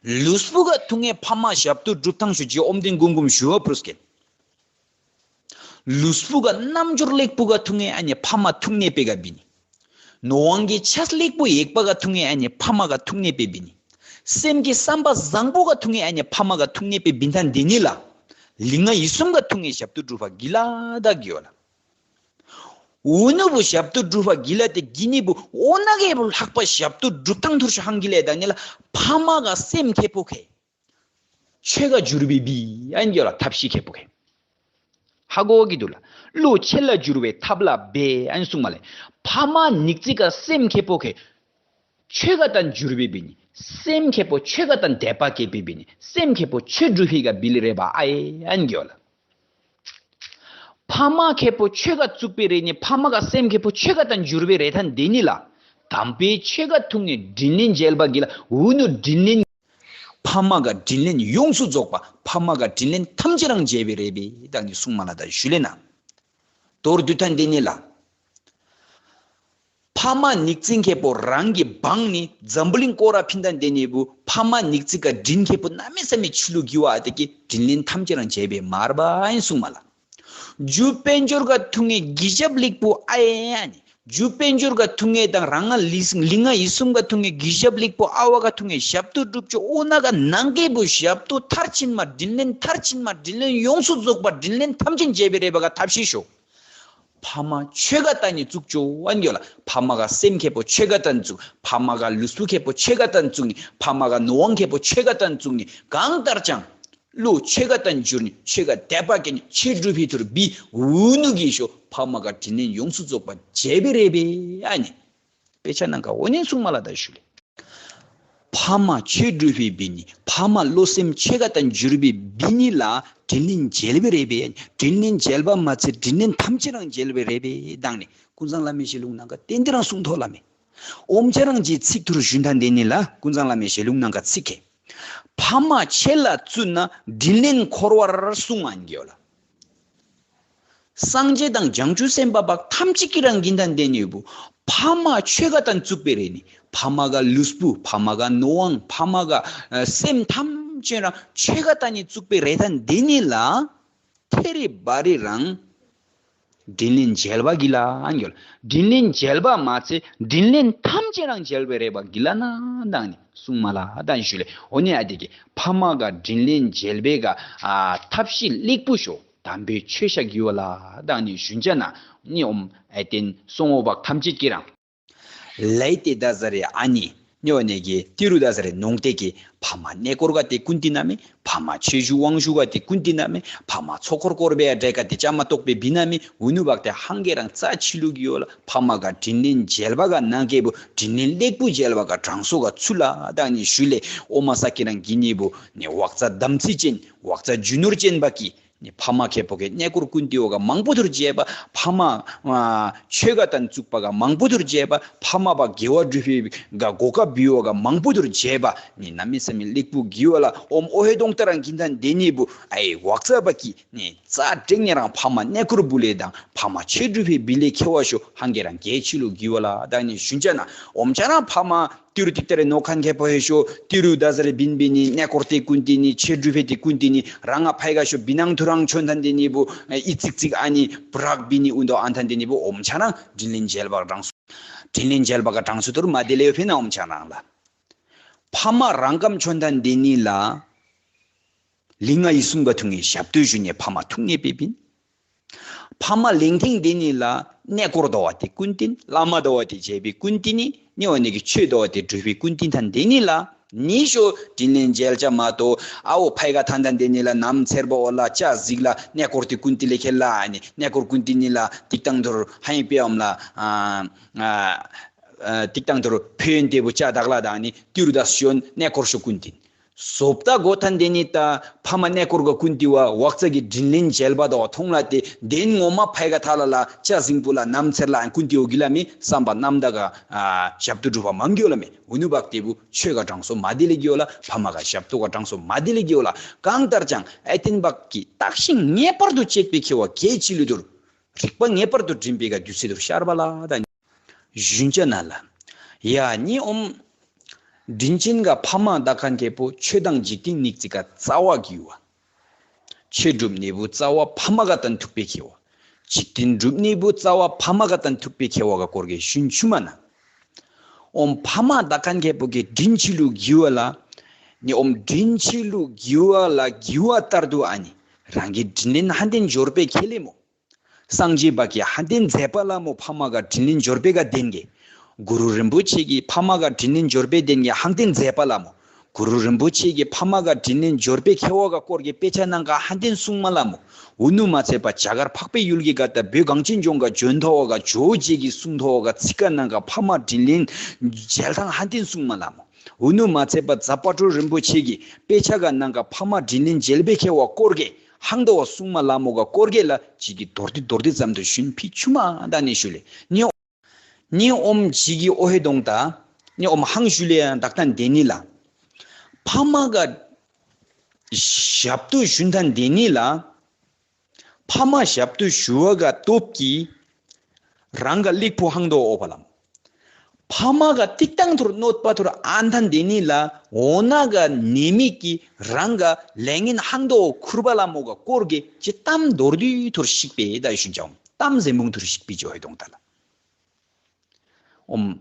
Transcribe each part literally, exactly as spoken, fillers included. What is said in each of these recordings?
ལུས་པོ་ག་ཐུག་ངེ་ཕ་མ་ཞབས་ཏོག་སྒྲུབ་ཐང་ཞུ་ཅི་ཨོམ་དེན་གུམ་གུམ་ཞུ་བ་པུ་རུས་ཀེན། ལུས་པོ་ག་རྣམ་འགྱུར་ལེགས་པོ་ག་ཐུག་ངེ་ཨ་ནི་ཕ་མ་ཐུག་ནེ་པེ་ག་བི་ནི། ནོ་ཝང་གི་ཆས་ལེགས་པོ་ཡེག་པ་ག་ཐུག་ངེ་ཨ་ནི་ཕ་མ་ག་ཐུག་ནེ་པེ་བི་ནི། སེམས་ཀྱི་བསམ་པ་བཟང་པོ་ག་ཐུག་ངེ་ཨ་ནི་ཕ་མ་ག་ཐུག་ནེ་པེ་བི་ཐང་དེ་ནི་ལ། ལིང་ང་ཡིད་གསུམ་ག་ཐུག་ངེ་ཞབས་ཏོག་སྒྲུབ་པ་གི་ལ་ད་གི་ཡོ་ལ། འུ་ནུ་བུ་ཞབས་ཏོག་སྒྲུབ་པ་གི་ལ་དེ་གི་ནི་བུ་འོ་ན་གེ་བུ་ལྷག་པ་ཞབས་ཏོག་སྒྲུབ་ཐང་ཐུར་ཤོ་ཧང་གི་ལེ་ད་ནི་ལ། ཕ་མ་ག་སེམས་ཁེ་པོ་ཁེ། ཆོས་ག་འགྱུར་བའི་བི་ཨན་གྱི་ལ་ཐབས་ཤེས་ཁེ་པོ་ཁེ། ཧ་གོ་གི་འདུག་ལ། བློ་ཆེ་ལ་འགྱུར་བའི་ཐབས་ལ་འབད་ཨན་གསུངས་མ་ལེ། ཕ་མ་ཉིག་ཙིག་ག་སེམས་ཁེ་པོ་ཁེ། ཆོས་ག་དང་འགྱུར་བའི་བི་ནི། སེམས་ཁེ་པོ་ཆོས་ག་དང་དད་པ་སྐྱེས་པའི་བི་ནི། སེམས་ཁེ་པོ་ཆོས་སྒྲུབ་ཧི་ག་བི་ལི་རེ་བ་ཨ་ཨེ་ཨན་གྱི་ལ། ཕ་མ་ཁེ་པོ་ཆོས་ག་བཙུགས་པའི་རེ་ནི་ཕ་མ་ག་སེམས་ཁེ་པོ་ཆོས་ག་དང་འགྱུར་བའི་རེ་ཐང་དེ་ནི་ལ། དམ་པའི་ཆོས་ག་ཐུག་ནི་དྲིན་ལན་འཇལ་བ་གི་ལ་འུ་ནུ་དྲིན་ལན། ཕ་མ་ག་དྲིན་ལན་ཡོངས་སུ་རྫོགས་པ་ཕ་མ་ག་དྲིན་ལན་ཐམས་ཅད་རང་འཇལ་བའི་རེ་བའི་དང་ནི་གསུང་མ་ལ་ད་ཞུ་ལེ་ན། མདོར་བསྡུས་ཐང་དེ་ནི་ལ། ཕ་མ་ཉིག་ཙིང་ཁེ་པོ་རང་གི་བང་ནི་འཛམ་བུ་གླིང་སྐོར་ར་ཕིན་ཐང་དེ་ནི་བུ་ཕ་མ་ཉིག་ཙིང་ག་དྲིན་ཁེ་པོ་ན་མེ་ས་མེ་ཆུ་ལུ་གི་བ་དེ་གི་དྲིན་ལན་ཐམས་ཅད་རང་འཇལ་བའི་མར་བ་ཨིན་གསུང་མ་ལ། རྒྱུ་དཔལ་འབྱོར་ག་ཐུག་ངེ་གི་ཞབས་ལེགས་པོ་ཨ་ཡེ་ཨ་ནི། རྒྱུ་དཔལ་འབྱོར་ག་ཐུག་ངེ་དང་རང་ང་ལི་སིང་ལི་ང་ཡི་གསུམ་ག་ཐུག་ངེ་གི་ཞབས་ལེགས་པོ་ཨ་བ་ག་ཐུག་ངེ་ཞབས་ཏུ་སྒྲུབ་ཆོ་འོ་ན་ག་ནང་གེ་བུ་ཞབས་ཏུ་མཐར་ཕྱིན་མ་དྲིན་ལན་མཐར་ཕྱིན་མ་དྲིན་ལན་ཡོངས་སུ་རྫོགས་པ་དྲིན་ལན་ཐམས་ཅད་འཇལ་བའི་རེ་བ་ག་ཐབས་ཤེས་ཤོ། ཕ་མ་ཆོས་ག་ད་ནི་བཙུགས་ཆོ་ཨན་གྱོ་ལ། ཕ་མ་ག་སེམས་ཁེ་པོ་ཆོས་ག་ད་བཙུགས། ཕ་མ་ག་ལུས་པོ་ཁེ་པོ་ཆོས་ག་ད་བཙུགས་ནི། ཕ་མ་ག་ནོ་ཝང་ཁེ་པོ་ཆོས་ག་ད་བཙུགས་ནི། གང་ལྟར་ཀྱང་། བློ་ཆོས་ག་ད་འགྱུར་ནི་ཆོས་ག་དད་པ་སྐྱེ་ནི་ཆོས་སྒྲུབ་པའི་ཐུར་བི་འུ་ནུ་གི་ཤོ་ཕ་མ་ག་དྲིན་ལན་ཡོངས་སུ་རྫོགས་པ་འཇལ་བའི་རེ་བའི་ཨ་ནི། དཔེ་ཆ་ནང་ག་འོ་ནི་གསུང་མ་ལ་ད་ཞུ་ལེ། ཕ་མ་ཆོས་སྒྲུབ་པའི་བི་ནི། ཕ་མ་བློ་སེམས་ཆོས་ག་དང་འགྱུར་བའི་བི་ནི་ལ་དྲིན་ལན་འཇལ་བའི་རེ་བའི། དྲིན་ལན་འཇལ་བ་མ་ཚད་དྲིན་ལན་ཐམས་ཅད་རང་འཇལ་བའི་རེ་བའི་དང་ནི་ཀུན་བཟང་བླ་མའི་ཞལ་ལུང་ནང་ག་ཏན་ཏན་རང་གསུང་ཐོག་ལ་མེ། ཨོམ་ཆ་རང་གི་ཚིག་ཐུར་ཞུན་ཐང་དེ་ནི་ལ་ཀུན་བཟང་བླ་མའི་ཞལ་ལུང་ནང་ག་ཚིག་གེ། ཕ་མ་ཆེ་ལ་བཙུན་ན་དྲིན་ལན་འཁོར་བར་གསུང་ཨན་གྱོ་ལ། སངས་རྒྱས་དང་བྱང་ཆུབ་སེམས་དཔའ་བག་ཐམས་ཅད་ཀྱི་རང་གིན་དང་ལྡན་ཡོད་བུ། ཕ་མ་ཆོས་ག་དང་བཙུགས་པའི་རེ་ནི། ཕ་མ་ག་ལུས་པོ་ཕ་མ་ག་ནོ་ཝང་ཕ་མ་ག་ཨ་སེམས་ཐམས་ཅད་རང་ཆོས་ག་དང་ནི་བཙུགས་པའི་རེ་དང་ལྡན་ནི་ལ། ཐེ་རི་བ་རི་རང་། དྲིན་ལན་འཇལ་བ་གི་ལ་ཨང་གྱོ་ལ། དྲིན་ལན་འཇལ་བ་མ་ཚད་དྲིན་ལན་ཐམས་ཅད་རང་འཇལ་བའི་རེ་བ་གི་ལ་ན་དང་ནི་གསུང་མ་ལ་དང་ཞུ་ལེ། འོ་ནི་ཨ་དེ་གི་ཕ་མ་ག་དྲིན་ལན་འཇལ་བའི་ག་ཨ་ཐབས་ཤེས་ལེགས་པོ་ཤོ། དམ་པའི་ཆོས་ཤ་གི་བ་ལ་དང་ནི་ཞུན་ཅ་ན་ནི་ཨོམ་ཨེ་ཏེན་སོང་འོ་བག་ཐམས་ཅད་ཀྱི་རང་། ལའི་ཏེ་ད་ཟ་རེ་ཨ་ནི་ནི་འོ་ནི་གི་ཏི་རུ་ད་ཟ་རེ་ནོང་ཏེ་གི་ཕ་མ་གནས་སྐོར་ག་ཏེ་ཀུན་ཏི་ན་མེ། ཕ་མ་ཆོས་ཞུ་དབང་ཞུ་ག་ཏེ་ཀུན་ཏི་ན་མེ། ཕ་མ་ཚོགས་འཁོར་སྐོར་བའི་འབྲས་ག་ཏེ་ཅ་མ་གཏོགས་པའི་བི་ན་མེ། འུ་ནུ་བག་ཏེ་ཧང་གེ་རང་རྩ་ཆི་ལུ་གི་ཡོ་ལ། ཕ་མ་ག་དྲིན་ལན་འཇལ་བ་ག་ནང་གེ་བུ་དྲིན་ལན་ལེགས་པོ་འཇལ་བ་ག་གྲངས་སོ་ག་ཚུ་ལ་དང་ནི་ཞུ་ལེ། ཨོ་མ་ས་ཀི་རང་གི་ནི་བུ་ནི་བག་རྩ་དམ་ཚིག་ཅན་བག་རྩ་རྒྱུ་ནོར་ཅན་བ་གི་ནི་ཕ་མ་ཁེ་པོ་གི་གནས་སྐོར་ཀུན་ཏི་འོ་ག་མང་པོ་ཐུར་བྱས་པ། ཕ་མ་ཨ་ཆོས་ག་དང་བཙུགས་པ་ག་མང་པོ་ཐུར་བྱས་པ། ཕ་མ་བ་དགེ་བ་སྒྲུབ་པའི་ག་གོ་སྐབས་བི་འོ་ག་མང་པོ་ཐུར་བྱས་པ། ནི་ན་མི་ས་མི་ལེགས་པོ་གི་བ་ལ་ཨོམ་ཨོ་ཧེ་དོང་ཏ་རང་གིན་ཐང་དེ་ནི་བུ་ཨའི་བག་རྩ་བ་གི་ནི་རྩ་དྲེག་ནི་རང་ཕ་མ་གནས་སྐོར་བུ་ལེ་དང་ཕ་མ་ཆོས་སྒྲུབ་པའི་བི་ལེ་ཁེ་བ་ཤོ་ཧང་གེ་རང་གེ་ཆི་ལུ་གི་བ་ལ་དང་ནི་ཞུན་ཅ་ན་ཨོམ་ཆ་རང་ཕ་མ། ཏི་རུ་ཏིག་ཏ་རེ་ནོ་ཁན་ཁེ་པོ་ཧེ་ཤོ། ཏི་རུ་ད་ཟ་རེ་བིན་བིན་ནི་གནས་སྐོར་ཏེ་ཀུན་ཏི་ནི་ཆེ་གྲུ་ཕེ་ཏེ་ཀུན་ཏི་ནི་རང་ང་ཕའི་ག་ཤོ་བི་ནང་ཐུ་རང་ཆོན་ཐན་ཏེ་ནི་བུ་ཨི་ཙིག་ཙིག་ཨ་ནི་བྲག་བི་ནི་ཨུ་འདོ་ཨན་ཐན་ཏེ་ནི་བུ་ཨོམ་ཆ་རང་དྲིན་ལན་འཇལ་བ་གྲངས་སུ། དྲིན་ལན་འཇལ་བ་ག་གྲངས་སུ་ཐུར་མ་དེ་ལེ་ཡོ་ཕེ་ན་ཨོམ་ཆ་རང་ལ། ཕ་མ་རང་ཀམ་ཆོན་ཐན་ཏེ་ནི་ལ། ལིང་ང་ཡི་གསུང་ག་ཐུག་ངེ་ཞབས་ཏོ་ཞུ་ནི་ཕ་མ་ཐུག་ངེ་པེ་བིན། ཕ་མ་ལིང་ཐིང་དེ་ནི་ལ་གནས་སྐོར་དོ་བ་དེ་ཀུན་ཏིན། བླ་མ་དོ་བ་དེ་བྱེད་པའི་ཀུན་ཏིན་ནི་ནི་འོ་ནི་གི་ཆོས་དོ་བ་དེ་སྒྲུབ་པའི་ཀུན་ཏིན་ཐན་དེ་ནི་ལ་ནི་ཤོ་དྲིན་ལན་འཇལ་ཅ་མ་དོ། ཨ་འོ་ཕའི་ག་ཐན་ཐན་དེ་ནི་ལ་ནམ་ཚེར་བ་འོ་ལ་ཅ་གཟིག་ལ་གནས་སྐོར་དེ་ཀུན་ཏིན་ལེ་ཁེ་ལ་ནི་གནས་སྐོར་ཀུན་ཏིན་ནི་ལ་ཏིག་ཏང་དུར་ཧ་ཡིན་པེ་འམ་ལ་ཨ་ཨ་ཨ་ཏིག་ཏང་དུར་ཕེ་ཡོན་དེ་བུ་ཅ་དག་ལ་དང་ནི་ཏི་རུ་ད་ཤོན་གནས་སྐོར་ཤོ་ཀུན་ཏིན། སོབ་ཏ་གོ་ཐན་དེ་ནི་ཏ་ཕ་མ་གནས་སྐོར་ག་ཀུན་ཏི་བ་བག་ཙ་གི་དྲིན་ལན་འཇལ་བ་དོ་ཐོང་ལ་ཏེ་དེན་ངོ་མ་ཕའི་ག་ཐ་ལ་ལ་ཅ་ཟིང་པུ་ལ་ནམ་ཚེར་ལ་ཀུན་ཏི་འོ་གི་ལ་མི་བསམ་པ་རྣམ་དག་ག་ཨ་ཞབས་ཏུ་སྒྲུབ་པ་མང་གི་འོ་ལ་མི་འུ་ནུ་བག་དེ་བུ་ཆོས་ག་གྲངས་སོ་མ་དེ་ལེ་གི་འོ་ལ་ཕ་མ་ག་ཞབས་ཏུ་ག་གྲངས་སོ་མ་དེ་ལེ་གི་འོ་ལ་གང་ལྟར་ཀྱང་ཨེ་ཏིན་བག་གི་བརྟག་ཤིང་ངེས་པར་དུ་བཅད་པའི་ཁེ་བ་གལ་ཆི་ལུ་དུར་རིག་པ་ངེས་པར་དུ་འགྲིམ་པའི་ག་དུས་ཚེ་དུར་ཤར་བ་ལ་ད། ཞུན་ཅ་ན་ལ། ཡ་ནི་ཨོམ། དྲིན་ཅན་ག་ཕ་མ་དག་ཁན་ཁེ་པོ་ཆོས་དང་འཇིག་རྟེན་ཉིག་ཙིག་ག་རྩ་བ་གི་བ། ཆོས་སྒྲུབ་ནི་བུ་རྩ་བ་ཕ་མ་ག་དང་ཐུག་པའི་ཁེ་བ། འཇིག་རྟེན་སྒྲུབ་ནི་བུ་རྩ་བ་ཕ་མ་ག་དང་ཐུག་པའི་ཁེ་བ་ག་སྐོར་གི་ཤུན་ཆུ་མ་ན། ཨོམ་ཕ་མ་དག་ཁན་ཁེ་པོ་གི་དྲིན་ཆི་ལུ་གི་བ་ལ། ནི་ཨོམ་དྲིན་ཆི་ལུ་གི་བ་ལ་གི་བ་ལྟར་དུ་ཨ་ནི། རང་གི་དྲིན་ལན་ཧ་ཏན་འབྱོར་པའི་ཁེ་ལེ་མོ། སངས་རྒྱས་པ་གི་ཧ་ཏན་མཛད་པ་ལ་མོ་ཕ་མ་ག་དྲིན་ལན་འབྱོར་པའི་ག་དེན་གེ། གུ་རུ་རིན་པོ་ཆེ་གི་ཕ་མ་ག་དྲིན་ལན་འབྱོར་པའི་དེན་གེ་ཧང་ཏན་མཛད་པ་ལ་མོ། གུ་རུ་རིན་པོ་ཆེ་གི་ཕ་མ་ག་དྲིན་ལན་འབྱོར་པའི་ཁེ་བ་ག་སྐོར་གི་དཔེ་ཆ་ནང་ག་ཧ་ཏན་གསུང་མ་ལ་མོ། འུ་ནུ་མ་ཚད་པ་རྒྱ་གར་འཕགས་པའི་ཡུལ་གི་ག་ད་བོད་གངས་ཅན་ལྗོངས་ག་འབྱོན་ཐོ་བ་ག་ཇོ་བོ་རྗེ་གི་གསུང་ཐོ་བ་ག་ཚིག་ག་ནང་ག་ཕ་མ་དྲིན་ལན་འཇལ་ཐང་ཧ་ཏན་གསུང་མ་ལ་མོ། འུ་ནུ་མ་ཚད་པ་རྫ་དཔལ་སྤྲུལ་རིན་པོ་ཆེ་གི་དཔེ་ཆ་ག་ནང་ག་ཕ་མ་དྲིན་ལན་འཇལ་པའི་ཁེ་བ་སྐོར་གེ་ཧང་དོ་བ་གསུང་མ་ལ་མོ་ག་སྐོར་གེ་ལ་ཅིག་གི་དོར་ཏི་དོར་ཏི་ཙམ་དུ་ཤུན་ཕི་ཆུ་མ་དག་ནི་ཞུ་ལེ། ནི་ནི་ཨོམ་ཅིག་གི་ཨོ་ཧེ་དོང་ད་ནི་ཨོམ་ཧང་ཞུ་ལེ་ཡང་དག་ཐང་དེ་ནི་ལ། ཕ་མ་ག་ཞབས་ཏུ་ཞུན་ཐང་དེ་ནི་ལ། ཕ་མ་ཞབས་ཏུ་ཞུ་བ་ག་སྟོབས་ཀྱིས་རང་ག་ལིག་ཕུ་ཧང་དོ་ཨོ་པ་ལམ། ཕ་མ་ག་ཏིག་ཏང་ཐུར་གནོད་པ་ཐུར་ཨན་ཐན་དེ་ནི་ལ་འོ་ན་ག་ནེ་མིག་གི་རང་ག་ལས་ངན་ཧང་དོ་ཁུར་པ་ལ་མོ་ག་སྐོར་གེ་ཅི་གཏམ་མདོར་བསྡུས་ཐུར་ཤིག་པེ་ད་ཞུན་ཅང་གཏམ་ཟེ་མུང་ཐུར་ཤིག་པི་ཅོ་ཧེ་དོང་ད་ལ། ཨོམ།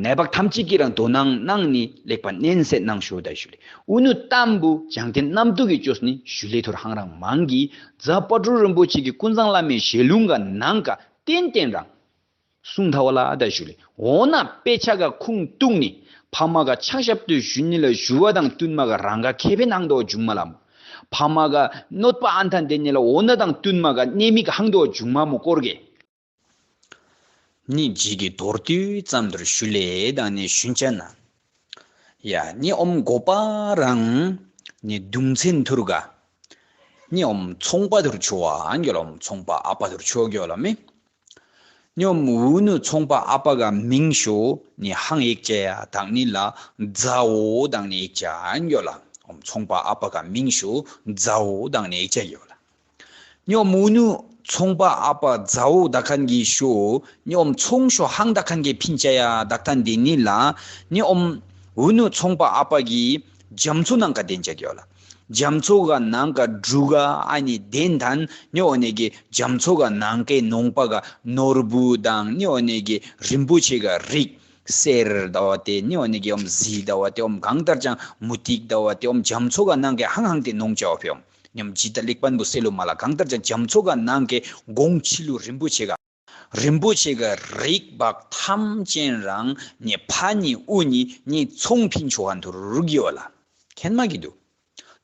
ནད་པ་ཐམས་ཅད་ཀྱི་རང་དོ་སྣང་གནང་ནི་ལེགས་པ་ནན་སེ་གནང་ཞུ་ད་ཞུ་ལེ། ཨུ་ནུ་གཏམ་བུ་བྱང་ཐེན་རྣམ་རྟོག་གི་ཅོས་ནི་ཞུ་ལེ་ཐུར་ཧང་རང་མང་གི་རྫ་དཔལ་སྤྲུལ་རིན་པོ་ཆེ་གི་ཀུན་བཟང་བླ་མའི་ཞལ་ལུང་ག་ནང་ག་ཏན་ཏན་རང་གསུང་ཐ་བ་ལ་ད་ཞུ་ལེ། འོ་ན་དཔེ་ཆ་ག་ཁུངས་གཏུགས་ནི་ཕ་མ་ག་ཕྱག་ཞབས་ཏུ་ཞུ་ནི་ལ་ཞུ་བ་དང་བསྟུན་མ་ག་རང་ག་ཁེ་ཕན་ནང་དོ་བྱུང་མ་ལ་མོ། ཕ་མ་ག་གནོད་པ་ཨན་ཐན་དེ་ནི་ལ་འོ་ན་དང་བསྟུན་མ་ག་ནེ་མིག་ཧང་དོ་བྱུང་མ་མོ་སྐོར་གེ། ནི་ཇི་གི་དོར་དུས་ཙམ་དུར་ཞུ་ལེ་དང་ནི་ཞུན་ཅན་ན། ཡ་ནི་ཨོམ་གོ་པ་རང་ནི་གདུང་ཚན་ཐུར་ག། ནི་ཨོམ་ཚོང་པ་ཐུར་ཆོ་བ་ཨན་གྱོ་ལ་ཨོམ་ཚོང་པ་ཨ་པ་ཐུར་ཆོ་གྱོ་ལ་མི། ནི་ཨོམ་འུ་ནུ་ཚོང་པ་ཨ་པ་ག་མིང་ཤོ་ནི་ཧང་ཡེག་ཅ་ཡ་དང་ནི་ལ་ཛ་འོ་དང་ནི་ཡེག་ཅ་ཨན་གྱོ་ལ་ཨོམ་ཚོང་པ་ཨ་པ་ག་མིང་ཤོ་ཛ་འོ་དང་ནི་ཡེག་ཅ་གྱོ་ལ། ཉོ་མུ་ནུ་ཚོང་པ་ཨ་པ་ཛའོ་ད་ཁན་གི་ཤོ། ཉོ་ཚོང་ཤོ་ཧང་ད་ཁན་གི་ཕིན་ཅ་ཡ་ད་ཁན་དེ་ནི་ལ། ཉོ་འུ་ནུ་ཚོང་པ་ཨ་པ་གི་རྒྱ་མཚོ་ནང་ག་དེན་ཅ་གི་ཡོད་ལ། རྒྱ་མཚོ་ག་ནང་ག་འབྲུ་ག་ཨ་ནི་དེན་ཐན་ཉོ་ནེ་གི་རྒྱ་མཚོ་ག་ནང་གི་ནོང་པ་ག་ནོར་བུ་དང་ཉོ་ནེ་གི་རིན་པོ་ཆེ་ག་རིགས་གསེར་ད་བ་དེ་ཉོ་ནེ་གི་ཨོམ་གཟི་ད་བ་དེ་ཨོམ་གང་ལྟར་ཀྱང་མུ་ཏིག་ད་བ་དེ་ཨོམ་རྒྱ་མཚོ་ག་ནང་གི་ཧང་ཧང་དེ་ནོང་ཅ་བ་ཕེ་ཨོམ། ཉམས་ཅི་ད་ལེགས་པན་པོ་སེ་ལོ་མ་ལ་གང་ལྟར་ཀྱང་རྒྱ་མཚོ་ག་ནང་གི་གོང་ཆི་ལུ་རིན་པོ་ཆེ་ག་རིན་པོ་ཆེ་ག་རིགས་བག་ཐམས་ཅད་རང་ཉེ་ཕ་ཉེ་འུ་ཉེ་ཉེ་ཚོང་ཕིན་ཆོ་ཧན་དུ་རུག་ཡོད་ལ། མཁྱེན་མ་གི་འདུག་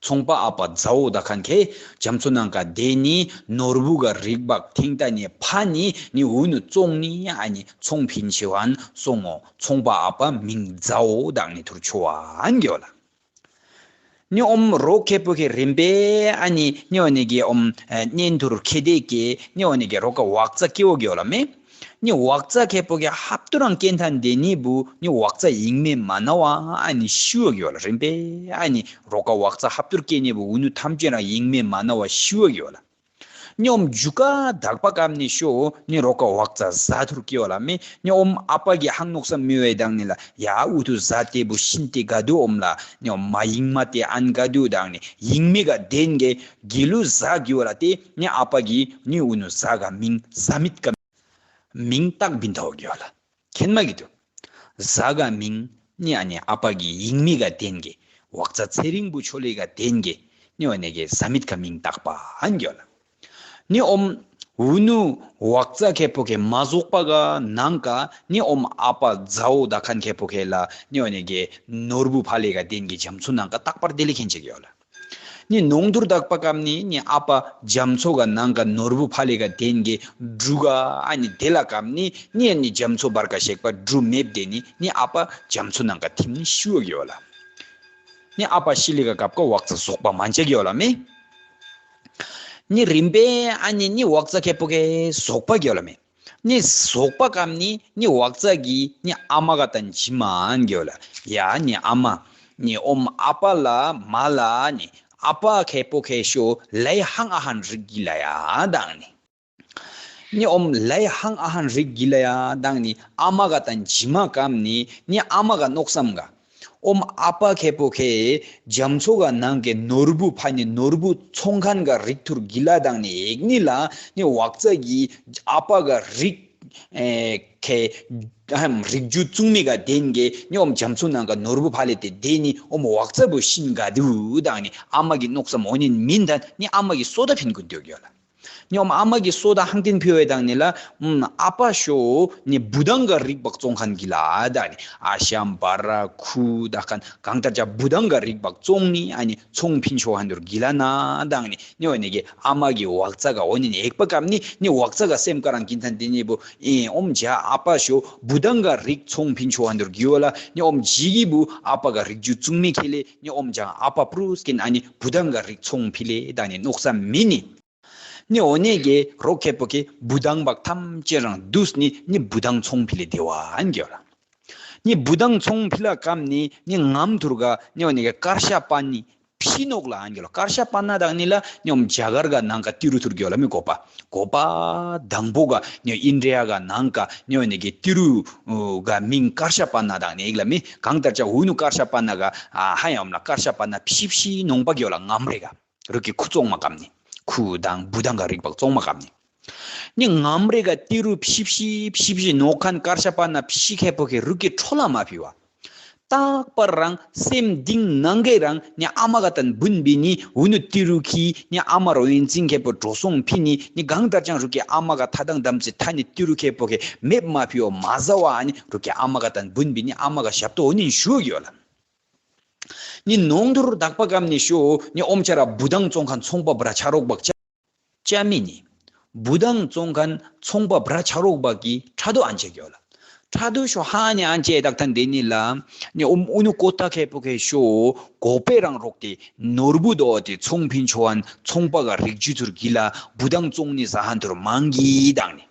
ཚོང་པ་ཨ་པ་ཛའོ་ད་ཁན་ཁེ་རྒྱ་མཚོ་ནང་ག་དེ་ནི་ནོར་བུ་ག་རིགས་བག་ཐེང་ད་ཉེ་ཕ་ཉེ་ཉེ་འུ་ཉེ་ཙོང་ནི་ཨ་ཉེ་ཚོང་ཕིན་ཆེ་ཧན་སོང་ངོ་ཚོང་པ་ཨ་པ་མིང་ཛའོ་དང་ནི་ཐུར་ཆོ་ཧན་གི་ཡོད་ལ། ནི་ཨོམ་རོ་ཁེ་པོ་ཁེ་རིམ་པས་ཨ་ནི་ནི་ཨོ་ནི་གི་ཨོམ་ཨ་གཉེན་ཐུར་ཁེ་དེ་ཀེ་ནི་ཨོ་ནི་གི་རོ་ཀ་ཝག་ཙ་ཀེ་བོ་གི་ཡོ་ལ་མེ། ནི་ཝག་ཙ་ཁེ་པོ་ཁེ་ཧབ་ཏུ་རང་ཀེན་ཐན་དེ་ནི་བུ་ནི་ཝག་ཙ་ཡིང་མེ་མ་ན་བ་ཨ་ནི་ཤུ་བ་གི་ཡོ་ལ་རིམ་པས་ཨ་ནི་རོ་ཀ་ཝག་ཙ་ཧབ་ཏུར་ཀེ་ནི་བུ་འུ་ནུ་ཐམས་ཅད་རང་ཡིང་མེ་མ་ན་བ་ཤུ་བ་གི་ཡོ་ལ། ཉོམ་ཇུ་ཀ་དག་པ་ཀམ་ནི་ཤོ་ནི་རོ་ཀ་ཝག་ཙ་ཟ་ཐུར་ཀེ་བ་ལ་མེ། ཉོམ་ཨ་པ་གི་ཧང་ནོག་ས་མི་བའི་དང་ནི་ལ་ཡ་ཨུ་ཐུ་ཟ་ཏེ་བུ་ཤིན་ཏེ་ག་དུ་ཨོམ་ལ་ཉོམ་མ་ཡིང་མ་ཏེ་ཨན་ག་དུ་དང་ནི་ཡིང་མེ་ག་དེན་གེ་གི་ལུ་ཟ་གི་བ་ལ་ཏེ་ནི་ཨ་པ་གི་ནི་ཨུ་ནུ་ཟ་ག་མིང་ཟ་མིད་ཀ་མིང་ཏག་བིན་ཐོ་གི་བ་ལ། མཁྱེན་མ་གི་དུ། ཟ་ག་མིང་ནི་ཨ་ནི་ཨ་པ་གི་ཡིང་མི་ག་དེན་གེ་ཝག་ཙ་ཚེ་རིང་བུ་ཆོ་ལེ་ག་དེན་གེ་ནི་ཨོ་ནེ་གེ་ཟ་མིད་ཀ་མིང་ཏག་པ་ཨན་གི་བ་ལ། ནི་ཨོམ་འུ་ནུ་ཝག་ཙ་ཁེ་པོ་ཁེ་མ་ཟོག་པ་ག་ནང་ག་ནི་ཨོམ་ཨ་པ་ཛའོ་ད་ཁན་ཁེ་པོ་ཁེ་ལ་ནི་ཨོ་ནེ་གེ་ནོར་བུ་ཕ་ལེ་ག་དེན་གེ་རྒྱ་མཚོ་ནང་ག་ཏག་པར་དེ་ལེ་ཁེན་ཅེ་གི་ཡོ་ལ། ནི་ནོང་དུར་དག་པ་ཀམ་ནི་ནི་ཨ་པ་རྒྱ་མཚོ་ག་ནང་ག་ནོར་བུ་ཕ་ལེ་ག་དེན་གེ་འབྲུ་ག་ཨ་ནི་དེ་ལ་ཀམ་ནི་ནི་ཨ་ནི་རྒྱ་མཚོ་བར་ག་ཤེག་པ་འབྲུ་མེབ་དེ་ནི་ནི་ཨ་པ་རྒྱ་མཚོ་ནང་ག་ཐིམ་ནི་ཤུ་བ་གི་ཡོ་ལ། ནི་ཨ་པ་ཤི་ལི་ག་སྐབས་ཀ་ཝག་ཙ་ཟོག་པ་མན་ཅ་གི་ཡོ་ལ་མེ། ནི་རིམ་པས་ཨ་ནི་ནི་ཝག་ཙ་ཁེ་པོ་ཁེ་ཟོག་པ་གི་ཡོ་ལ་མེ། ནི་ཟོག་པ་ཀམ་ནི་ནི་ཝག་ཙ་གི་ནི་ཨ་མ་ག་ཏན་ཇི་མ་ཨན་གི་ཡོ་ལ། ཡ་ནི་ཨ་མ་ནི་ཨོམ་ཨ་པ་ལ་མ་ལ་ནི་ཨ་པ་ཁེ་པོ་ཁེ་ཤོ་ལའི་ཧང་ཨ་ཧན་རིག་གི་ལ་ཡ་དང་ནི། ནི་ཨོམ་ལའི་ཧང་ཨ་ཧན་རིག་གི་ལ་ཡ་དང་ནི་ཨ་མ་ག་ཏན་ཇི་མ་ཀམ་ནི་ནི་ཨ་མ་ག་ནོག་སམ་ག་ཨོམ་ཨ་པ་ཁེ་པོ་ཁེ་རྒྱ་མཚོ་ག་ནང་གི་ནོར་བུ་ཕ་ནི་ནོར་བུ་ཚོང་མཁན་ག་རིགས་ཐུར་གི་ལ་དང་ནི་ཨེག་ནི་ལ་ནི་ཝག་ཙ་གི་ཨ་པ་ག་རིགས་ཨེ་ཁེ་ཨམ་རིགས་རྒྱུ་བཙུགས་མི་ག་དེན་གི་ནི་ཨོམ་རྒྱ་མཚོ་ནང་ག་ནོར་བུ་ཕ་ལེ་དེ་དེ་ནི་ཨོམ་ཝག་ཙ་བུ་ཤིན་ག་དུ་དང་ནི་ཨ་མ་གི་མནོ་བསམ་འོ་ནི་མིན་ད་ནི་ཨ་མ་གི་སོ་ད་ཕིན་གུན་དུ་གི་ལ། ཉོམ་ཨ་མ་གི་སོ་ད་ཧང་ཏིན་ཕི་བའི་དང་ནི་ལ། ཨམ་ཨ་པ་ཤོ་ནི་བུ་དང་ག་རིགས་བག་བཙོང་མཁན་གི་ལ་ད་ནི་ཨ་ཤམ་བ་ར་ཁུ་ད་མཁན་གང་ལྟར་ཅག་བུ་དང་ག་རིགས་བག་བཙོང་ནི་ཨ་ནི་ཚོང་ཕིན་ཤོ་ཧན་དུར་གི་ལ་ན་དང་ནི་ནི་འོ་ནི་གི་ཨ་མ་གི་ཝག་ཙ་ག་འོ་ནི་ནི་ཨེག་པ་ཀམ་ནི་ནི་ཝག་ཙ་ག་སེམས་ཀ་རང་གིན་ཐན་དེ་ནི་བུ་ཨེ་ཨོམ་ཇ་ཨ་པ་ཤོ་བུ་དང་ག་རིགས་ཚོང་ཕིན་ཤོ་ཧན་དུར་གི་ཝ་ལ་ནི་ཨོམ་ཇི་གི་བུ་ཨ་པ་ག་རིགས་རྒྱུ་བཙུགས་མི་ཁེ་ལེ་ནི་ཨོམ་ཇ་ཨ་པ་པྲུས་ཀིན་ཨ་ནི་བུ་དང་ག་རིགས་ཚོང་ཕི་ལེ་དང་ནི་མནོ་བསམ་མི་ནི། ནི་འོ་ནས་ཀྱི་རོ་ཁེ་པོ་ཀྱི་བུ་དང་བག་ཐམས་ཅད་རང་བསྡུས་ནི་ནི་བུ་དང་ཚོང་ཕི་ལེ་དེ་བ་ཨན་གྱོ་ལ། ནི་བུ་དང་ཚོང་ཕི་ལ་ཀམ་ནི་ནི་ངམ་ཐུར་ག་ནི་འོ་ནས་ཀྱི་ཀར་ཤ་པ་ནི་ཕི་ནོག་ལ་ཨན་གྱོ་ལ། ཀར་ཤ་པ་ན་དང་ནི་ལ་ནི་འོམ་ཇ་གར་ག་ནང་ག་ཏི་རུ་ཐུར་གྱོ་ལ་མི་གོ་པ་གོ་པ་དང་པོ་ག་ནི་ཨིན་དྲེ་ཡ་ག་ནང་ག་ནི་འོ་ནས་ཀྱི་ཏི་རུ་ག་མིང་ཀར་ཤ་པ་ན་དང་ནི་ཨིག་ལ་མི་གང་ལྟར་ཅག་འུ་ནུ་ཀར་ཤ་པ་ན་ག་ཧ་ཡམ་ལ་ཀར་ཤ་པ་ན་ཕི་ཕི་ནོང་པ་གྱོ་ལ་ངམ་རེ་ག་རུ་ཀི་ཁུ་བཙོང་མ་ཀམ་ནི། ཁུ་དང་བུ་དང་ག་རིགས་བག་བཙོང་མ་ཀམ་ནི། ནི་ངམ་རེ་ག་ཏི་རུ་ཕྱི་ཕྱི་ཕྱི་ཕྱི་ནོ་ཁན་ཀར་ཤ་པ་ན་ཕྱི་ཁེ་པོ་ཁེ་རུ་ཀི་ཁྲོ་ལ་མ་ཕི་བ། རྟག་པར་རང་སེམས་གཏིང་ནང་གི་རང་ནི་ཨ་མ་ག་དན་བུན་བི་ནི་འུ་ནུ་ཏི་རུ་ཁི་ནི་ཨ་མ་རོ་ཡིན་ཙིང་ཁེ་པོ་འགྲོ་སོང་ཕི་ནི་ནི་གང་ལྟར་ཅང་རུ་ཀི་ཨ་མ་ག་ཐ་དང་དམ་ཚེ་ཐ་ནི་ཏི་རུ་ཁེ་པོ་ཁེ་མེབ་མ་ཕི་བ་མ་ཟ་བ་ཨ་ནི་རུ་ཀི་ཨ་མ་ག་དན་བུན་བི་ནི་ཨ་མ་ག་ཞབ་ཏོ་འོ་ནི་ཞུ་གི་ཡོད་ལ། ནི་ནོང་དུར་དག་པ་ཀམ་ནི་ཤོ་ནི་ཨོམ་ཆ་ར་བུ་དང་བཙོང་མཁན་ཚོང་པ་བྲ་ཆ་རོགས་བག་ཅ་ཅ་མི་ནི། བུ་དང་བཙོང་མཁན་ཚོང་པ་བྲ་ཆ་རོགས་བག་གི་ཁྲ་དོ་ཨན་ཅེ་གྱོ་ལ། ཁྲ་དོ་ཤོ་ཧ་ནི་ཨན་ཅེ་དག་ཐན་དེ་ནི་ལ། ནི་ཨོམ་ཨུ་ནུ་ཀོ་ཏ་ཁེ་པོ་ཁེ་ཤོ་གོ་པེ་རང་རོགས་ཏེ་ནོར་བུ་དོ་ཏེ་ཚོང་ཕིན་ཆོ་ཨན་ཚོང་པ་ག་རིག་ཇུ་ཐུར་གི་ལ་བུ་དང་བཙོང་ནི་ཟ་ཧན་ཐུར་མང་གི་དང་ནི།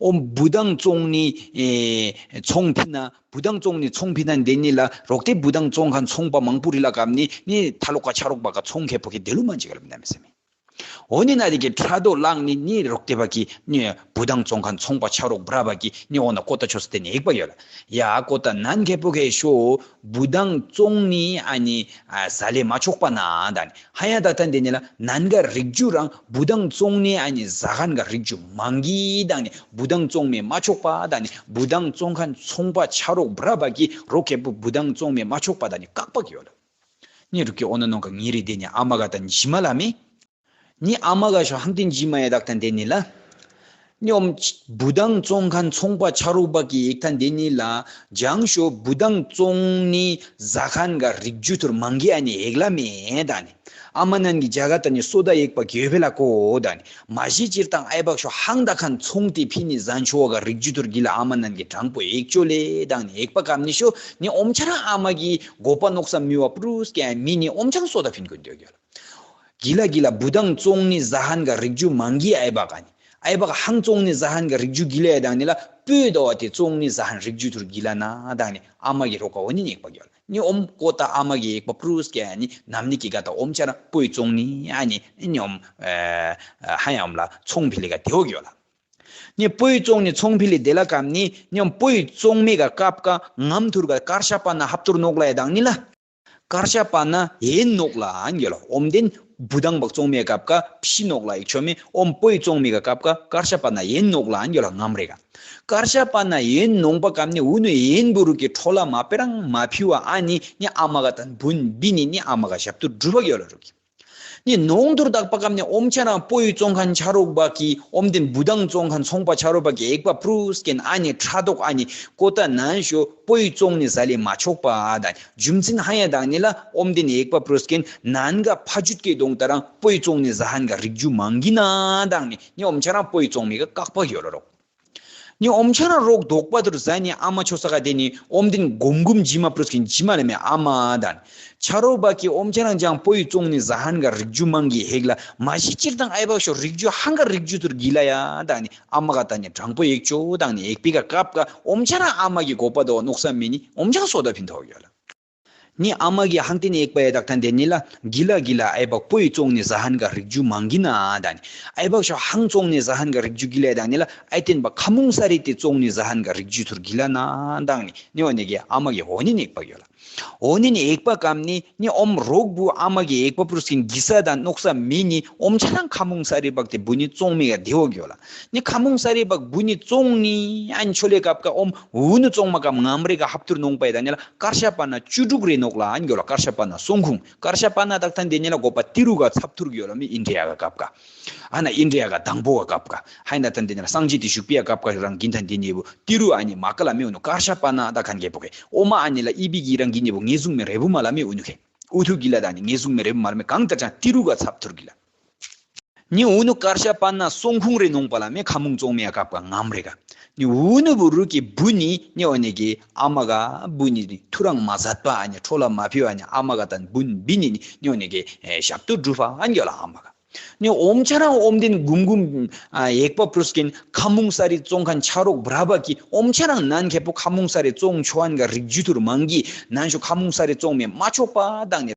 ཨོམ་བུ་དང་བཙོང་ནི་ཨེ་ཚོང་ཕི་ན་བུ་དང་བཙོང་ནི་ཚོང་ཕི་ན་འདི་ནི་ལ་རོགས་ཏེ་བུ་དང་བཙོང་མཁན་ཚོང་པ་མང་པོ་རི་ལ་ཀམ་ནི་ནི་ཐ་ལོ་ཀ་ཆ་རོགས་པ་ག་ཚོང་ཁེ་པོ་ཁེ་དེ་ལུ་མན་ཅིག་ལ་མི་ན་མི་སེ་མི། འོ་ནི་ན་དེ་གི་ཁྲ་དོ་ལང་ནི་ནི་རོགས་ཏེ་བ་གི་ནི་བུ་དང་བཙོང་མཁན་ཚོང་པ་ཆ་རོགས་བྲ་བ་གི་ནི་འོ་ན་ཀོ་ཏ་ཆོས་སྟེ་ནི་ཡིག་པ་ཡོད་ལ། ཡ་ཀོ་ཏ་ནན་ཁེ་པོ་ཁེ་ཤོ་བུ་དང་བཙོང་ནི་ཨ་ནི་ཨ་ཟ་ལེ་མ་ཆོག་པ་ན་ད་ནི། ཧ་ཡ་ད་ཐན་དེ་ནི་ལ་ནན་ག་རིག་ཇུ་རང་བུ་དང་བཙོང་ནི་ཨ་ནི་ཟ་ཧན་ག་རིག་ཇུ་མང་གི་དང་ནི་བུ་དང་བཙོང་མི་མ་ཆོག་པ་དང་ནི་བུ་དང་བཙོང་མཁན་ཚོང་པ་ཆ་རོགས་བྲ་བ་གི་རོ་ཁེ་པོ་བུ་དང་བཙོང་མི་མ་ཆོག་པ་དང་ནི་ཀག་པ་གི་ཡོད་ལ། ནི་རུ་ཀི་ཨོ་ན་ནོ་ག་ངི་རི་དེ་ནི་ཨ་མ་ག་དང་ཇི་མ་ལ་མི། ནི་ཨ་མ་ག་ཤོ་ཧང་ཏིན་ཇི་མ་ཡ་དག་ཐན་དེ་ནི་ལ། ནི་ཨོམ་བུ་དང་བཙོང་མཁན་ཚོང་པ་ཆ་རོགས་པ་གི་ཡིག་ཐན་དེ་ནི་ལ་ཇང་ཤོ་བུ་དང་བཙོང་ནི་ཟ་ཁན་ག་རིག་ཇུ་ཐུར་མང་གི་ཨ་ནི་ཡེག་ལ་མེ་ད་ནི། ཨ་མ་ནན་གི་ཇ་ག་ད་ནི་སོ་ད་ཡེག་པ་གི་ཡོད་བེ་ལ་ཀོ་ད་ནི། མ་གཞི་སྤྱིར་བཏང་ཨའི་བག་ཤོ་ཧང་ད་ཁན་ཚོང་ཏི་ཕི་ནི་ཟན་ཆོ་ག་རིག་ཇུ་ཐུར་གི་ལ་ཨ་མ་ནན་གི་དྲང་པོ་ཡེག་ཅོ་ལེ་ད་ནི་ཡེག་པ་ཀམ་ནི་ཤོ་ནི་ཨོམ་ཆ་ར་ཨ་མ་གི་གོ་པ་ནོག་ས་མི་བ་པྲུས་ཀ་མི་ནི་ཨོམ་ཆང་སོ་ད་ཕིན་གོ་འདོད་གི་ལ། གི་ལ་གི་ལ་བུ་དང་བཙོང་ནི་ཟ་ཧན་ག་རིག་ཇུ་མང་གི་ཨའི་བག་ཨ་ནི། ཨའི་བག་ཧང་བཙོང་ནི་ཟ་ཧན་ག་རིག་ཇུ་གི་ལ་ཡ་དང་ནི་ལ་སྤོས་དོ་བ་ཏེ་བཙོང་ནི་ཟ་ཧན་རིག་ཇུ་ཐུར་གི་ལ་ན་དང་ནི་ཨ་མ་གི་རོ་ཀ་འོ་ནི་ནེག་པ་གི་ལ་ནི་ཨོམ་ཀོ་ཏ་ཨ་མ་གི་ཡེག་པ་པྲུས་ཀ་ཨ་ནི་ནམ་ནི་གི་ག་ད་ཨོམ་ཆ་ར་སྤོས་བཙོང་ནི་ཨ་ནི་ནི་ཨོམ་ཧ་ཡམ་ལ་ཚོང་ཕི་ལི་ག་དེ་བོ་གི་ལ། ནི་སྤོས་བཙོང་ནི་ཚོང་ཕི་ལི་དེ་ལ་ཀམ་ནི་ནི་ཨོམ་སྤོས་བཙོང་མི་ག་ཀབ་ཀ་ངམ་ཐུར་ག་ཀར་ཤ་པ་ན་ཧབ་ཐུར་ནོག་ལ་ཡ་དང་ནི་ལ། ཀར་ཤ་པ་ན་ཡེན་ནོག་ལ་ཨན་གྱོ་ལ། ཨོམ་དེན་བུ་དང་བག་བཙོང་མེ་སྐབས་ཀ་ཕྱི་ནོག་ལ་ཡིག་ཆོ་མེ་ཨོམ་སྤོས་བཙོང་མེ་ག་སྐབས་ཀ་ཀར་ཤ་པ་ན་ཡེན་ནོག་ལ་ཨན་གྱོ་ལ་ངམ་རེ་ག། ཀར་ཤ་པ་ན་ཡེན་ནོང་པ་ཀམ་ནི་འུ་ནུ་ཡེན་བུ་རུ་གི་ཁྲོ་ལ་མ་པེ་རང་མ་ཕི་བ་ཨ་ནི་ནི་ཨ་མ་ག་དན་བུན་བི་ནི་ནི་ཨ་མ་ག་ཞབ་ཏུ་སྒྲུབ་པ་གྱོ་ལ་རུ་གི། ནི་ནོང་དུར་དག་པ་ཀམ་ནི་ཨོམ་ཆ་རང་སྤོས་བཙོང་མཁན་ཆ་རོགས་པ་གི་ཨོམ་དེན་བུ་དང་བཙོང་མཁན་ཚོང་པ་ཆ་རོགས་པ་གི་ཡེག་པ་པྲུས་ཀན་ཨ་ནི་ཁྲ་དོག་ཨ་ནི་ཀོ་ཏ་ནན་ཤོ་སྤོས་བཙོང་ནི་ཟ་ལེ་མ་ཆོག་པ་དང་རྒྱུ་མཚན་ཧ་ཡ་དང་ནི་ལ་ཨོམ་དེན་ཡེག་པ་པྲུས་ཀན་ནན་ག་ཕ་ཇུད་ཀེ་དོང་ཏ་རང་སྤོས་བཙོང་ནི་ཟ་ཧན་ག་རིག་རྒྱུ་མང་གི་ན་དང་ནི་ནི་ཨོམ་ཆ་རང་སྤོས་བཙོང་མི་ག་ཀག་པ་ཡོ་ལ་རོག། ནི་ཨོམ་ཆ་རང་རོག་དོག་པ་དུར་ཟ་ནི་ཨ་མ་ཆོ་ས་ག་དེ་ནི་ཨོམ་དེན་གོམ་གོམ་ཇི་མ་པྲུས་ཀན་ཇི་མ་ལ་མེ་ཨ་མ་དང་ཆ་རོགས་པ་གི་ཨོམ་ཆ་རང་ཅང་སྤོས་བཙོང་ནི་ཟ་ཧན་ག་རིག་རྒྱུ་མང་གི་ཧེག་ལ་མ་གཞི་སྤྱིར་བཏང་ཨའི་བག་ཤོ་རིག་རྒྱུ་ཧང་ག་རིག་རྒྱུ་དུར་གི་ལ་ཡ་དང་ནི་ཨ་མ་ག་ད་ནི་དྲང་པོ་ཡེག་ཅོ་དང་ནི་ཡེག་པི་ག་ཀབ་ཀ་ཨོམ་ཆ་རང་ཨ་མ་གི་གོ་པ་དོ་ནོག་ས་མེ་ནི་ཨོམ་ཆང་སོ་ད་ཕིན་ཐོག་ཡོ་ལ། ནི་ཨ་མ་གི་ཧང་ཏེ་ནི་ཡེག་པ་ཡ་དག་ཐན་དེ་ནི་ལ་གི་ལ་གི་ལ་ཨའི་བག་སྤོས་བཙོང་ནི་ཟ་ཧན་ག་རིག་རྒྱུ་མང་གི་ན་དང་ནི་ཨའི་བག་ཤོ་ཧང་བཙོང་ནི་ཟ་ཧན་ག་རིག་རྒྱུ་གི་ལ་ཡ་དང་ནི་ལ་ཨའི་ཏེན་པ་ཁ་མུང་ས་རི་ཏེ་བཙོང་ནི་ཟ་ཧན་ག་རིག་རྒྱུ་དུར་གི་ལ་ན་དང་ནི་ནི་བ་ནི་གི་ཨ་མ་གི་འོ་ནི་ནེག་པ་ཡོ་ལ། འོ་ནི་ནི་ཨེག་པ་ཀམ་ནི་ནི་ཨོམ་རོག་བུ་ཨ་མ་གི་ཨེག་པ་པུ་རུས་ཀིན་གི་ས་དང་ནོག་ས་མི་ནི་ཨོམ་ཆ་རང་ཁ་མུང་ས་རི་བག་དེ་བུ་ནི་ཙོང་མི་ག་དེ་བོ་གི་ཡོད་ལ། ནི་ཁ་མུང་ས་རི་བག་བུ་ནི་ཙོང་ནི་ཨན་ཆོ་ལེ་ཀབ་ཀ་ཨོམ་འུ་ནི་ཙོང་མ་ཀམ་ངམ་རེ་ག་ཧབ་ཐུར་ནོང་པའི་ད་ནི་ལ་ཀར་ཤ་པ་ན་བཅུ་དྲུག་རེ་ནོག་ལ་ཨན་གི་ཡོད་ལ། ཀར་ཤ་པ་ན་སོང་ཁུང་ཀར་ཤ་པ་ན་དག་ཐན་དེ་ནི་ལ་གོ་པ་ཏི་རུ་ག་ཚབ་ཐུར་གི་ཡོད་ལ་མི་ཨིན་དྲི་ཡ་ག་ཀབ་ཀ། ཨ་ན་ཨིན་དྲི་ཡ་ག་དང་པོ་ག་ཀབ་ཀ་ཧ་ན་ཐན་དེ་ནི་ལ་སངས་རྒྱས་དེ་བཞུགས་པའི་ཡ་ཀབ་ཀ་རང་གིན་ཐན་དེ་ནི་བུ། ཏི་རུ་ཨ་ནི་མ་ཀ་ལ་མི་འུ་ནུ་ཀར་ཤ་པ་ན་ད་ཁན་གེ་པོ་གེ། ཨོ་མ་ཨ་ནི་ལ་ཨི་བི་གི་རང་གི་ནི་བུ་ངེ་ཟུང་མེ་རེ་བུ་མ་ལ་མི་འུ་ནུ་ཁེ། ཨུ་ཐུ་གི་ལ་ད་ནི་ངེ་ཟུང་མེ་རེ་བུ་མ་ལ་མི་གང་ལྟར་ཅང་ཏི་རུ་ག་ཚབ་ཐུར་གི་ལ། ནི་འུ་ནུ་ཀར་ཤ་པ་ན་སོང་ཁུང་རེ་ནོང་པ་ལ་མི་ཁ་མུང་ཙོང་མེ་ཡ་ཀབ་ཀ་ངམ་རེ་ག། ནི་འུ་ནུ་བུ་རུ་གི་བུ་ནི་ནི་འོ་ནི་གི་ཨ་མ་ག་བུ་ནི་ཐུ་རང་མ་ཟད་པ་ཨ་ནི་ཁྲོ་ལ་མ་ཕི་བ་ནི་ཨ་མ་ག་དང་བུ་ནི་བི་ནི་ནི་འོ་ནི་གི་ཞབ་ཏུ་སྒྲུབ་པ་ཨ་ནི་ག་ལ་ཨ་མ་ག། ནི་ཨོམ་ཆ་རང་ཨོམ་དེན་གུམ་གུམ་ཨ་ཡེག་པ་པྲུས་ཀིན་ཁ་མུང་ས་རི་ཙོང་ཁན་ཆ་རོག་བྲ་བ་ཀི་ཨོམ་ཆ་རང་ནན་ཁེ་པོ་ཁ་མུང་ས་རི་ཙོང་ཆོ་ཨན་ག་རིག་ཇུ་ཐུར་མང་གི་ནན་ཤོ་ཁ་མུང་ས་རི་ཙོང་མེ་མ་ཆོག་པ་དང་ནི།